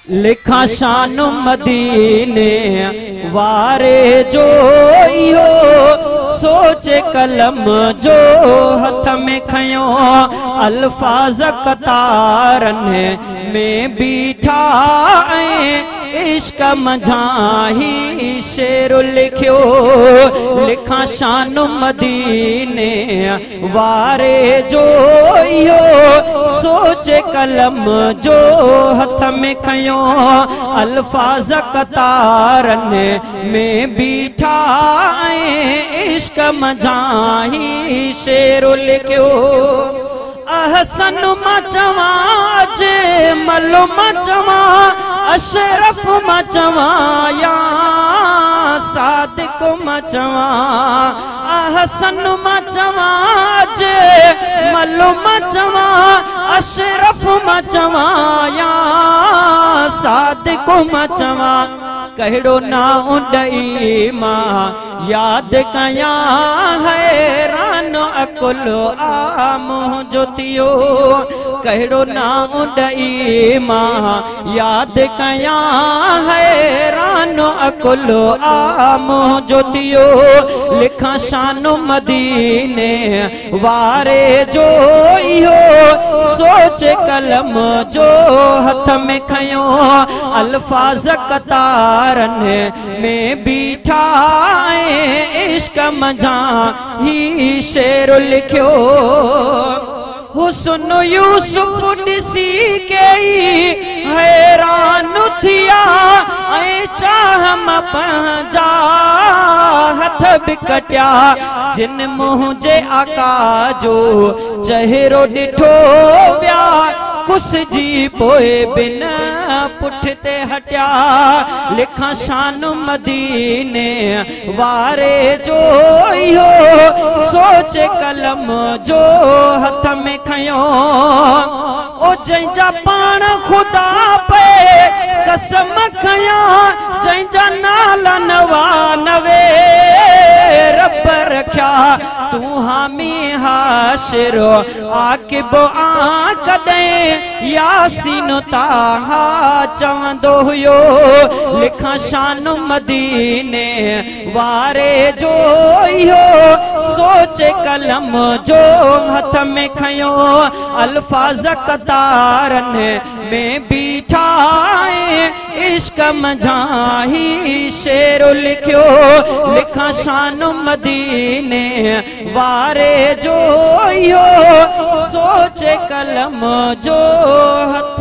लिखा शान मदीने वारे जो इहो सोच कलम जो हथ में खयो अल्फाज़ कतारनि में बीठा ऐं इश्क मंझां ही शेर लिखियो। लिखा शान मदीने वारे जो इहो सोच कलम जो हथ में खयो अल्फाज़ कतारनि में बीठा ऐं इश्क मंझां ही शेर लिखियो। अहसन मां चवां अजमल मां चवां अशरफ मां चवां या सादिक मां चवां। अहसन मां चवां अजमल मां चवां अशरफ मां चवां या सादिक मां चवां। कहिड़ो नाउं ॾेई मां याद कयां हैरान अकुल आ मुंहिंजो थियो। कहिड़ो नाउं ॾेई मां याद कयां हैरान अकुल आ मुंहिंजो थियो। लिखा शान मदीने वारे जो इहो सोच कलम जो हथ में खयो अल्फाज़ कतारनि में बीठा ऐं इश्क मंझां ही शेर लिखियो। हुस्न यूसुफ ॾिसी केई हैरान थिया ऐं चाह मां पंहिंजा हथ बि कटिया। जिन मुंहिंजे आका जो चेहरो ॾिठो विया कुसजी पोइ बिन पुठिते हटिया। लिखा शान मदीने वारे जो इहो सोच कलम जो हथ में खयो। ओ जंहिंजा पाण ख़ुदा पे कसम खया जंहिंजा नाला 99 रब रखिया। तूं हामी हाशिर आकिब आ कॾहिं यासीन ताहा चवंदो हुयो। लिखा शान मदीने वारे जो इहो सोच कलम जो हथ में खयो अल्फाज़ कतारनि में बीठा ऐं इश्क मंझां ही शेर लिखियो। लिखा शान मदीने वारे जो इहो सोच कलम जो हथ